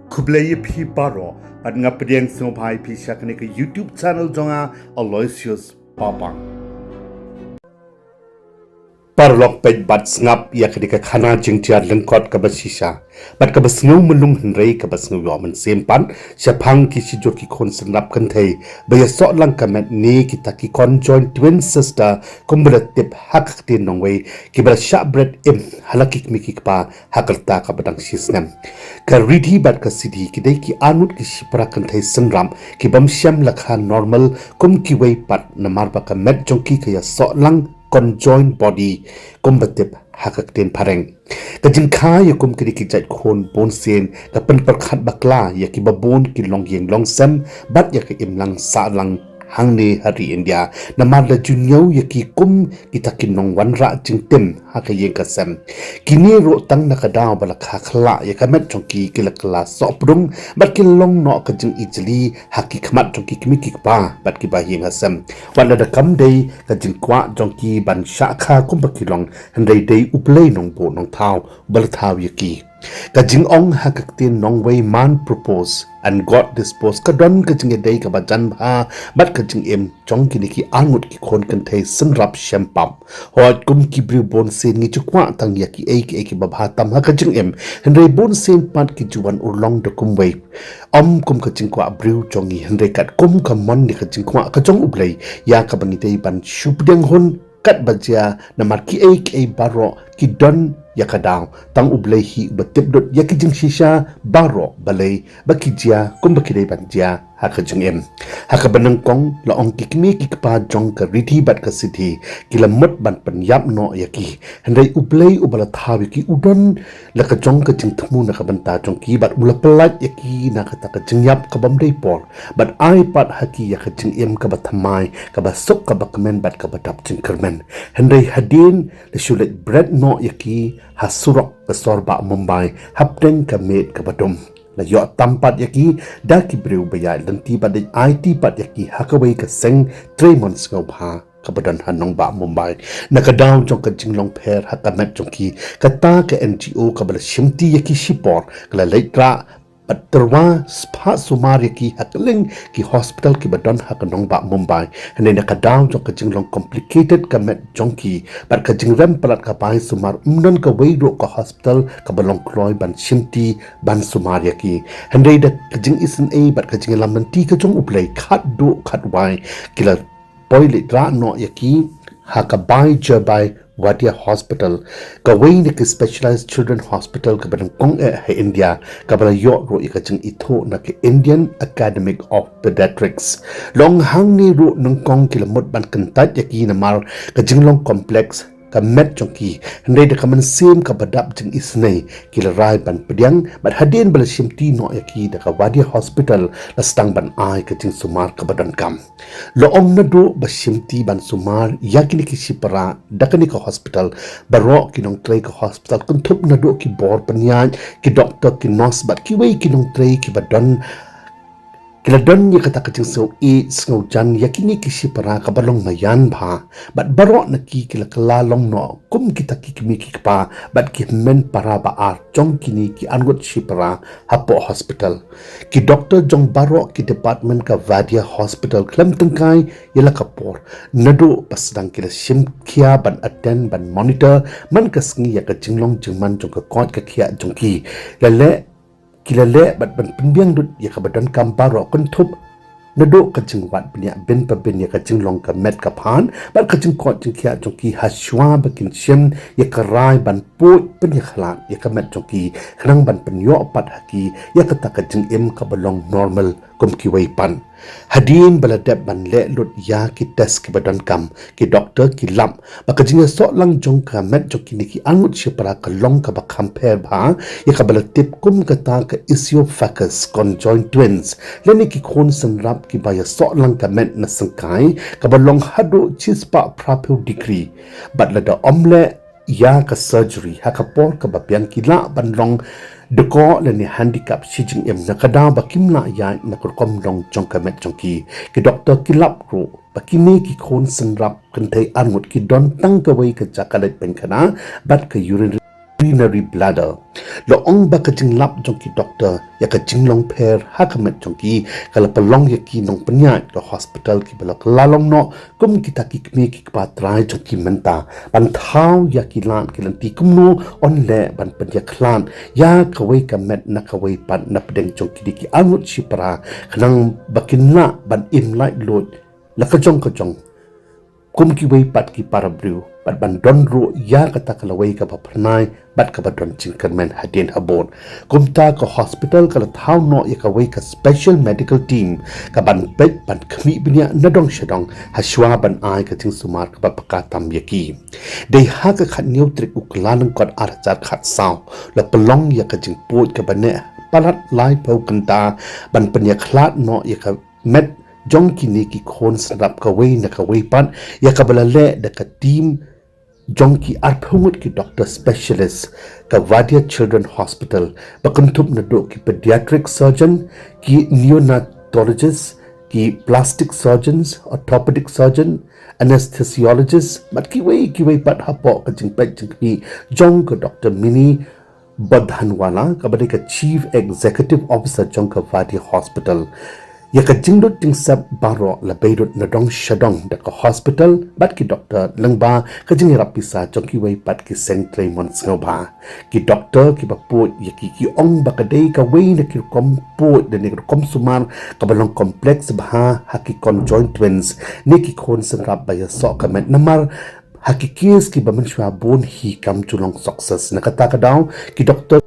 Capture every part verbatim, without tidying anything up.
Khublei ïa phi baroh, bad nga pdiang sngewbha ïa phi sha kane ka YouTube channel jong nga, Aloysius Papang. Paralok, peit bad sngap ïa kane ka khana jingtiar lyngkot kaba shisha bad kaba sngew mlung hynrei kaba sngew ïoh mynsiem pat shaphang ki shijur ki khun synrap kynthei ba ïasoh lang ka met ne kita ki conjoined twin sister kumba la tip ha ka ktien nongwei, kiba la shah bret im ha la ki kmie ki kpa ha ka rta kaba dang shisnem. Ka Riddhi bad ka Siddhi ki dei ki arngut ki shipara kynthei synrap ki bym shem la ka normal kum kiwei pat, namar ba ka met jong ki ka ïasoh lang conjoined body kumba tip ha ka ktien phareng. Ka jingkha ïa kum kine ki jait khun bunsien ka pynpyrkhat bakla ïa kiba bun ki longïing longsem bad ïa ka imlang sahlang hangne ha ri India, namar la ju ñiew ïa ki kum kita ki nongwanrah jingtim ha ka ïing ka sem. Kine ruh tang na ka daw ba la kha khlah ïa ka met jong ki, ki la kylla sohpdung bad ki long noh ka jingijli ha ki khmat jong ki kmie ki kpa bad kiba ïing ha sem. Wat lada kam dei ka jingkwah jong ki ban shah kha kumba ki long, hynrei dei U Blei nongbuh nongthaw ba la thaw ïa ki. Ka jingong ha ka ktien nongwei, man propose and God dispose, ka don ka jingïadei kaba jan bha bad ka jingim jong kine ki arngut ki khun kynthei synrap shem pap. Hooid, kum ki briew bunsien ngi ju kwah tang ïa kiei kiei kiba bha tam ha ka jingim, hynrei bunsien pat ki ju wan urlong da kumwei. Ym kum ka jingkwah briew jong ngi, hynrei katkum ka mon ne ka jingkwah ka jong U Blei ïa kaba ngi dei ban shu pdiang hun katba jia, namar kiei kiei baroh ki don ïa ka daw. Tang U Blei hi uba tip lut ïa ki jingshisha baroh, balei ba ki jia kumba ki dei ban jia ha ka jingim. Ha kaba nyngkong, la ong ki kmie ki kpa jong ka Riddhi bad ka Siddhi ki la mut ban pynïap noh ïa ki, hynrei U Blei uba la thaw ïa ki u don la ka jong ka jingthmu na ka bynta jong ki bad u la pyllait ïa ki na kata ka jingïap ka bym dei por bad ai pat ha ki ïa ka jingim kaba thymmai, kaba suk, kaba kmen bad kaba dap jingkyrmen. Hynrei hadien la shu leit bret noh ïa ki ha surok ka sor bah Mumbai hapdeng ka miet kaba dum, la ïoh tam pat ïa ki da ki briew ba ïaid lynti bad leit aiti pat ïa ki ha kawei ka seng trei mon sngewbha kaba don ha nongbah Mumbai. Na ka daw jong ka jinglong pher ha ka met jong ki, kata ka N G O kaba la shimti ïa ki shipor ka la leit rah bad tyrwa spah sumar ïa ki ha kylleng ki hospital kiba don ha ka nongbah Mumbai. Hynrei na ka daw jong ka jinglong complicated ka met jong ki bad ka jingrem palat ka bai sumar, ym don kawei ruh ka hospital kaba long kloi ban shimti ban sumar ïa ki. Hynrei da ka jingisynei bad ka jingïalam lynti ka jong U Blei, khatduh khatwai ki la poi leit rah noh ïa ki ha ka Bai Jabhai Wadia Hospital, kawei na ki specialized children hospital kaba nyngkong eh ha India, kaba la ïoh ruh ïa ka jingithuh na ka Indian Academy of Pediatrics. La ong hangne ruh nyngkong ki la mut ban kyntait ïa ki namar ka jinglong complex ka met jong ki, hynrei da ka mynsiem kaba dap jingisynei ki la rai ban pdiang bad hadien ba la shimti noh ïa ki da ka Wadia Hospital, la sdang ban ai ka jingsumar kaba donkam. La ong naduh ba shimti ban sumar ïa kine ki shipara da kane ka hospital, baroh ki nongtrei ka hospital, kynthup naduh ki bor pynïaid, ki doktor, ki nurse bad kiwei ki nongtrei kiba don, ki la don ïa kata ka jingsngew ïeit sngewjan ïa kine ki shipara kaba long maïan bha. Bad baroh na ki ki la kylla long noh kum kita ki kmie ki kpa bad ki hynmen para ba ar jong kine ki arngut shipara hapoh hospital. Ki doktor jong baroh ki department ka Wadia Hospital khlem tyngkai ïa la ka por, naduh ba sdang ki la shim khia ban attend, ban monitor man ka sngi ïa ka jinglong jingman jong ka koit ka khiah jong ki. La leh, ki la leh bad ban pynbiang lut ïa kaba donkam baroh, kynthup naduh ka jingwad bniah bin pa bin ïa ka jinglong ka met ka phad bad ka jingkoit jingkhiah jong ki, hashwa ba kin shim ïa ka rai ban pud pynïakhlad ïa ka met jong ki, khnang ban pynïoh pat ha ki ïa kata ka jingim kaba long normal kum kiwei pat. Hadien ba la dep ban leh lut ïa ki test kiba donkam, ki doktor ki lap ba ka jingïasoh lang jong ka met jong kine ki arngut shipara ka long kaba kham pher bha ïa kaba la tip kum kata ka esophagus conjoined twins, lane ki khun synrap kiba ïasoh lang ka met na syngkai, kaba long haduh shispah phraphew degree. Bad lada ym leh ïa ka surgery ha ka por kaba biang, ki lah ban long dkoh lane handicap shi jingim na ka daw ba kim lah ïaid na ka rukom long jong ka met jong ki. Ki doktor ki lap ruh ba kine ki khun synrap kynthei arngut ki don tang kawei ka jaka leit pakhana bad ka urinary urinary bladder. La ong ba ka jinglap jong ki doktor ïa ka jinglong pher ha ka met jong ki ka la pynlong ïa ki nongpynïaid ka hospital kiba la kylla long noh kum kita ki kmie ki kpa trai jong ki mynta, ban thaw ïa ki lad ki lynti kumno yn leh ban pynïakhlad ïa kawei ka met na kawei pat na pdeng jong kine ki arngut shipara, khnang ba kin lah ban im laitluid la ka jong ka jong kum kiwei pat ki para briew, bad ban don ruh ïa kata ka lawei kaba phyrnai bad kaba don jingkyrmen hadien habud. Kumta ka hospital ka la thaw noh ïa kawei ka special medical team kaban peit ban khmih bniah na dong sha dong hashwa ban ai ka jingsumar kaba paka tam ïa ki. Dei ha ka khatñiew tarik u Kyllalyngkot arhajar khatsaw la pynlong ïa ka jingpud kaba neh palat laiphew kynta ban pynïakhlad noh ïa ka met jong kine ki khun synrap kawei na kawei pat, ïa kaba la leh da ka team jong ki arphew ngut ki doctor specialist ka Wadia Children Hospital, ba kynthup naduh ki pediatric surgeon, ki neonatologist, ki plastic surgeons, orthopedic surgeon, anesthesiologist, bad kiwei kiwei pat hapoh ka jingpeit jingkhmih jong ka Doctor Mini Bodhanwala, kaba dei ka Chief Executive Officer jong ka Wadia Hospital. Ïa ka jingduk jingsep baroh la bei lut na dong sha dong da ka hospital bad ki doctor lyngba ka jingïarap pisa jong kiwei pat ki seng trei mon sngewbha. Ki doctor kiba pud ïa ki ki ong ba ka dei kawei na ki rukom pud da ne ki rukom sumar kaba long complex bha ha ki conjoined twins ne ki khun synrap ba ïasoh ka met namar ha ki case kiba mynshuwa bun hi kam ju long success. Na kata ka daw ki doctor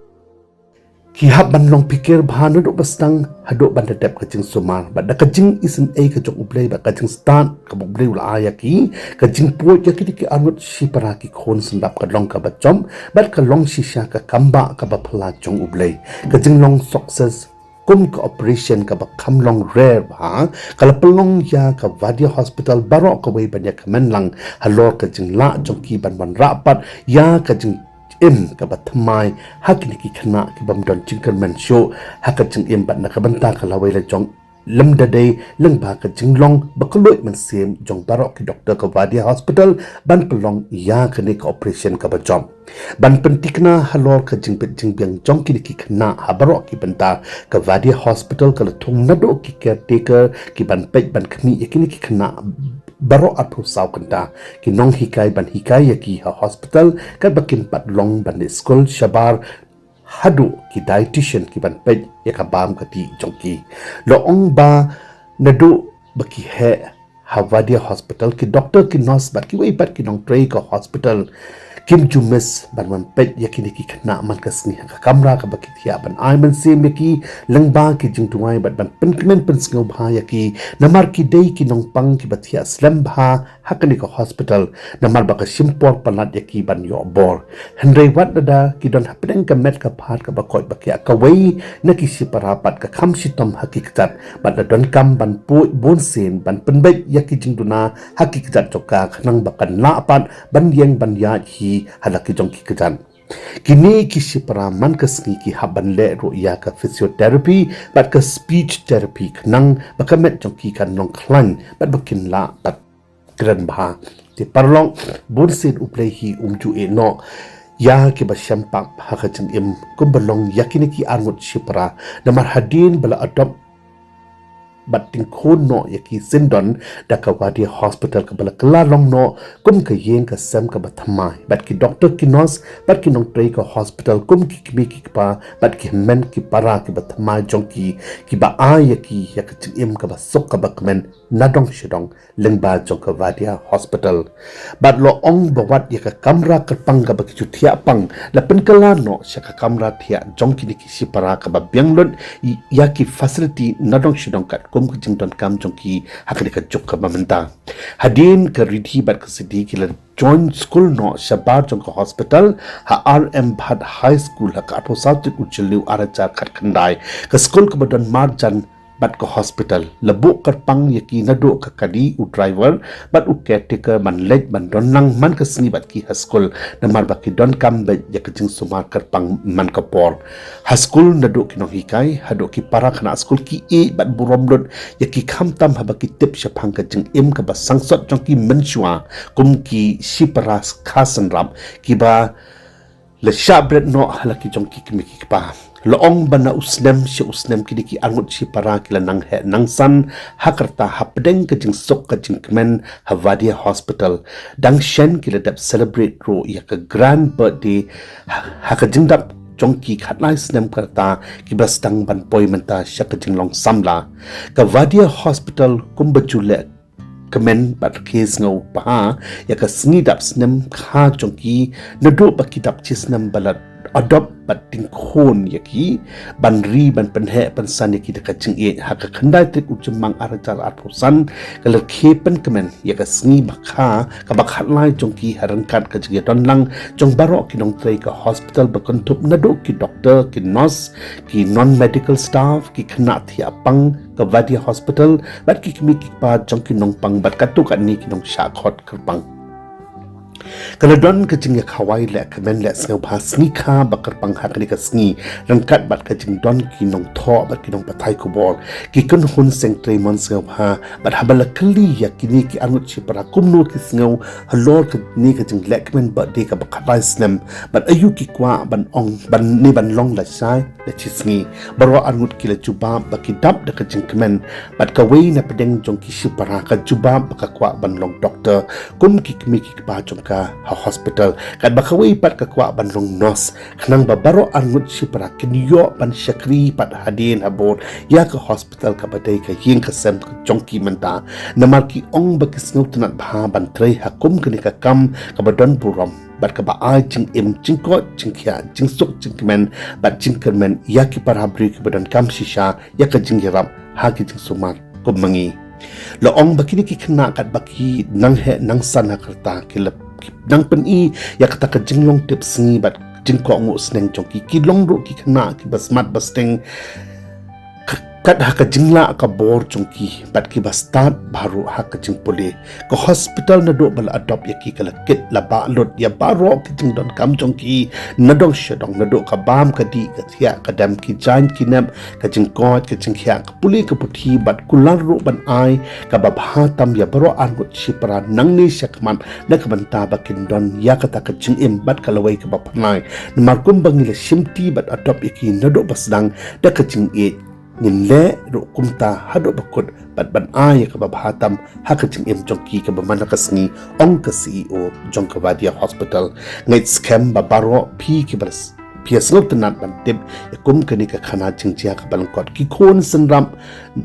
ki hap ban long phikir bha naduh ba sdang haduh ban da dep ka jingsumar, bad da ka jingisynei ka jong U Blei bad ka jingstad kaba U Blei u la ai ïa ki, ka jingpud ïa kine ki arngut shipara ki khun synrap ka long kaba jop bad ka long shisha ka kam ba kaba phylla jong U Blei. Ka jinglong success kum ka operation kaba kham long rare bha ka la pynlong ïa ka Wadia Hospital baroh kawei ban ïakmen lang halor ka jinglah jong ki ban wanrah pat ïa ka jingim kaba thymmai ha kine ki khynnah ki bym don jingkyrmen shuh ha ka jingim bad na ka bynta ka lawei la jong lymda dei lyngba ka jinglong ba kylluid mynsiem jong baroh ki doctor ka Wadia Hospital ban pynlong ïa kane ka operation kaba jop. Ban pynthikna halor ka jingbit jingbiang jong kine ki khynnah ha baroh ki bynta, ka Wadia Hospital ka la thung naduh ki caretaker ki ban peit ban khmih ïa kine ki khynnah baroh arphew saw kynta, ki nonghikai ban hikai ïa ki ha hospital, katba kin pat long ban leit skul shabar haduh ki dietitian ki ban peit ïa ka bam ka dih jong ki. La ong ba naduh ba ki heh ha Wadia Hospital, ki doctor, ki nurse bad kiwei pat ki nongtrei ka hospital kim ju miss ban wan peit ïa kine ki khynnah man ka sngi ha ka kamra kaba ki thiah ban ai mynsiem ïa ki lyngba ki jingduwai bad ban pynkmen pynsngewbha ïa ki, namar ki dei ki nongpang kiba thiah slem bha ha kane ka hospital, namar ba ka shim por palat ïa ki ban ïoh bor. Hynrei wat lada ki don hapdeng ka met ka phad kaba koit ba khiah, kawei na ki shipara pat ka kham shitom ha ki kjat bad la donkam ban pud bun sien ban pynbeit ïa ki jingduna ha ki kjat jong ka, khnang ba kan lah pat ban ïeng ban ïaid hi ha la ki jong ki kjat. Kine ki shipara man ka sngi ki hap ban leh ruh ïa ka physiotherapy bad ka speech therapy, khnang ba ka met jong ki kan long khlaiñ bad ba kin lah pat kren bha. Te paralok, bun sien U Blei hi um ju ïeh noh ïa kiba shem pap ha ka jingim kumba long ïa kine ki arngut shipara, namar hadien ba la adopt bad tyngkhun noh ïa ki syndon da ka Wadia Hospital kaba la kylla long noh kum ka ïing ka sem kaba thymmai, bad ki doctor, ki nurse bad ki nongtrei ka hospital kum ki kmie ki kpa bad ki hynmen ki para kiba thymmai jong ki, kiba ai ïa ki ïa ka jingim kaba suk kaba kmen na dong sha dong lyngba jong ka Wadia Hospital. Bad la ong ba wat ïa ka kamra kyrpang kaba ki ju thiah pang la pynkylla noh sha ka kamra thiah jong kine ki shipara kaba biang lut ïa ki facility na dong sha dong katkum ka jingdonkam jong ki ha kane ka juk kaba mynta. Hadien ka ridhi bad ka sidhi ki la join skul noh shabar jong ka hospital ha R M Bhat High School ha ka arphew saw tarik u Jylliew arhajar khatkhyndai. Ka skul kaba don marjan bad ka hospital. La buh kyrpang ïa ki naduh ka kadi, u driver bad u caretaker ban leit ban don lang man ka sngi bad ki ha skul, namar ba ki donkam beit ïa ka jingsumar kyrpang man ka por. Ha skul naduh ki nonghikai haduh ki para khynnah skul ki ïeit bad burom lut ïa ki, khamtam haba ki tip shaphang ka jingim kaba sangsot jong ki mynshuwa kum ki shipara kha synrap kiba La shah bret noh ha la ki jong ki kmie ki kpa. La ong ba na u snem sha u snem kine ki arngut shipara ki la nang heh nang san ha ka rta hapdeng ka jingsuk ka jingkmen ha Vadia Hospital. Dang shen ki la dep celebrate ruh ïa ka grand birthday ha, ha ka jingdap jong ki khatlai snem ka rta kiba sdang ban poi mynta sha ka jinglong samla. Ka Vadia Hospital kumba ju leh kmen bad ki sngewbha ïa ka sngi dap snem kha jong ki naduh ba ki dap shi snem ba la adopt bad tyngkhun ïa ki ban ri ban pynheh pynsan ïa ki da ka jingïeit. Ha ka khyndai tarik u Jymmang ar hajar arphew san ka la khie pynkmen ïa ka sngi ba kha kaba khatlai jong ki ha ryngkat ka jingïadon lang jong baroh ki nongtrei ka hospital ba kynthup naduh ki doktor, ki nurse, ki non medical staff, ki khynnah thiah pang ka Vadia Hospital bad ki kmie ki kpa jong ki nongpang bad katto katne ki nongshah khot kyrpang. Ka la don ka jingïakhawai leh kmen leh sngewbha sngi kha ba kyrpang ha kane ka sngi ryngkat bad ka jingdon ki nongthoh bad ki nongpathai khubor, ki kynhun seng trei mon sngewbha. Bad haba la kylli ïa kine ki arngut shipara kumno ki sngew halor kane ka jingleh kmen birthday kaba khatlai snem bad aïu ki kwah ban ong ban ne ban long lashai la shi sngi, baroh arngut ki la jubab ba ki dap da ka jingkmen. Bad kawei na pdeng jong ki shipara ka jubab ba ka kwah ban long doktor kum ki kmie ki kpa jong ka ha hospital, katba kawei pat ka kwah ban long nurse, khnang ba baroh arngut shipara kin ïoh ban shakri pat hadien habud ïa ka hospital kaba dei ka ïing ka sem jong ki mynta. Namar ki ong ba ki sngewtynnat bha ban trei ha kum kane ka kam kaba don burom bad kaba ai jingim, jingkoit jingkhiah, jingsuk jingkmen bad jingkyrmen ïa ki para briew kiba donkam shisha ïa ka jingïarap ha ki jingsumar kum ma ngi. La ong ba kine ki khynnah katba ki nang heh nang san ha ka rta ki la nang pyni ïa kata ka jinglong tip sngi bad jingkohnguh sneng jong ki. Ki long ruh ki khynnah kiba smat ba sting kat ha ka jinglah ka bor jong ki bad kiba stad bha ruh ha ka jingpule. Ka hospital naduh ba la adopt ïa ki ka la kit la bah lut ïa baroh ki jingdonkam jong ki nadong shadong, naduh ka bam ka dih, ka thiah ka dem, ki jaiñ ki nep, ka jingkoit ka jingkhiah, ka pule ka puthi bad kular ruh ban ai kaba bha tam ïa baroh arngut shipara nangne shakhmat na ka bynta ba kin don ïa kata ka jingim bad ka lawei kaba pynlait. Namar kumba ngi la shimti bad adopt ïa ki naduh ba sdang da ka jingïeit, ngin leh ruh kumta haduh ba kut bad ban ai ïa kaba bha tam ha ka jingim jong ki kaba man la ka sngi, ong ka C E O jong ka Vadia Hospital. Ngeit skhem ba baroh phi kiba phi ïa sngewtynnat ban tip ïa kum kane ka khana jingjia kaba lyngkot, ki khun synrap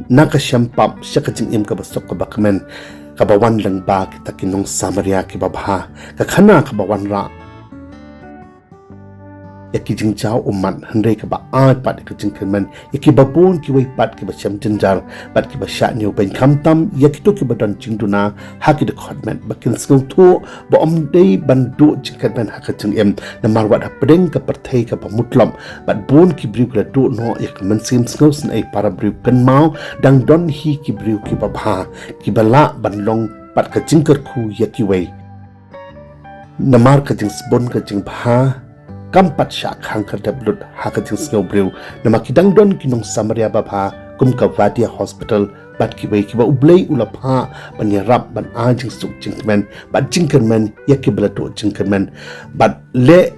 na ka shem pap sha ka jingim kaba suk kaba kmen, kaba wan lyngba kita ki nong Samaria kiba bha. Ka khana kaba wanrah ïa ki jingjaw ummat, hynrei kaba ai pat ïa ka jingkyrmen ïa kiba bun kiwei pat kiba shem jynjar bad kiba shah ñiewbeiñ, khamtam ïa kito kiba don jingduna ha ki dkhot met ba kin sngewthuh ba ym dei ban duh jingkyrmen ha ka jingim. Namar wat hapdeng ka pyrthei kaba mutlop bad bun ki briew ki la duh noh ïa ka mynsiem sngewsynei para briew, kynmaw dang don hi ki briew kiba bha kiba lah ban long pat ka jingkyrkhu ïa kiwei. Namar ka jingsbun ka jingbha kam pat shah khang khyrdep lut ha ka jingsngew briew. Namar ki dang don ki nong Samaria babha kum ka Vadia Hospital bad kiwei kiba U Blei u la phah ban ïarap ban ai jingsuk jingkmen bad jingkyrmen ïa kiba la duh jingkyrmen bad leh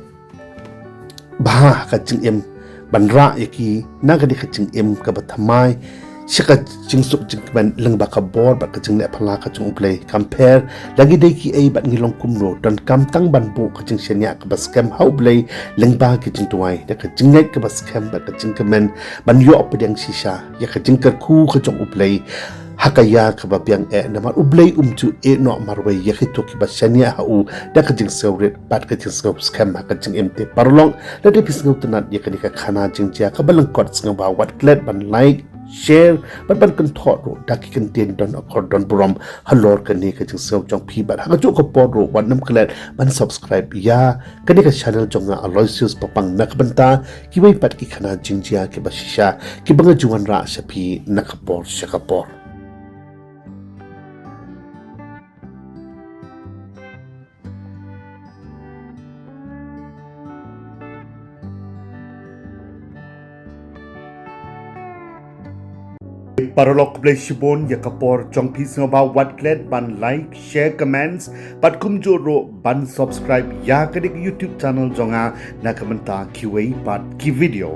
bha ha ka jingim, ban rah ïa ki na ka dei ka jingim kaba thymmai sha ka jingsuk jingkmen lyngba ka bor bad ka jingleh phylla ka jong U Blei. Kam pher la ngi dei kiei bad ngi long kumno, donkam tang ban buh ka jingshaniah kaba skhem ha U Blei lyngba ka jingduwai da ka jingngeit kaba skhem bad ka jingkmen ban ïoh pdiang shisha ïa ka jingkyrkhu ka jong U Blei ha ka ïa kaba biang eh. Namar U Blei um ju ïeh noh marwei ïa kito kiba shaniah ha u da ka jingsngewrit bad ka jingsngewskhem ha ka jingim. Te paralok, lada phi sngewtynnat ïa kane ka khana jingjia kaba lyngkot, sngewbha wat klet ban like, share bad ban kynthoh ruh da ki kyntien don akor don burom halor kane ka jingsngew jong phi. Bad ha kajuh ka por ruh wat nym klet ban subscribe ïa kane ka channel jong nga Aloysius Papang na ka bynta kiwei pat ki khana jingjia kiba shisha kiba nga ju wanrah sha phi na ka por sha ka por. Paralok, khublei shibun ïa ka por jong phi, sngewbha wat klet ban like, share, comments bad kumjuh ruh ban subscribe ïa kane ka YouTube channel jong nga na ka bynta kiwei pat ki video.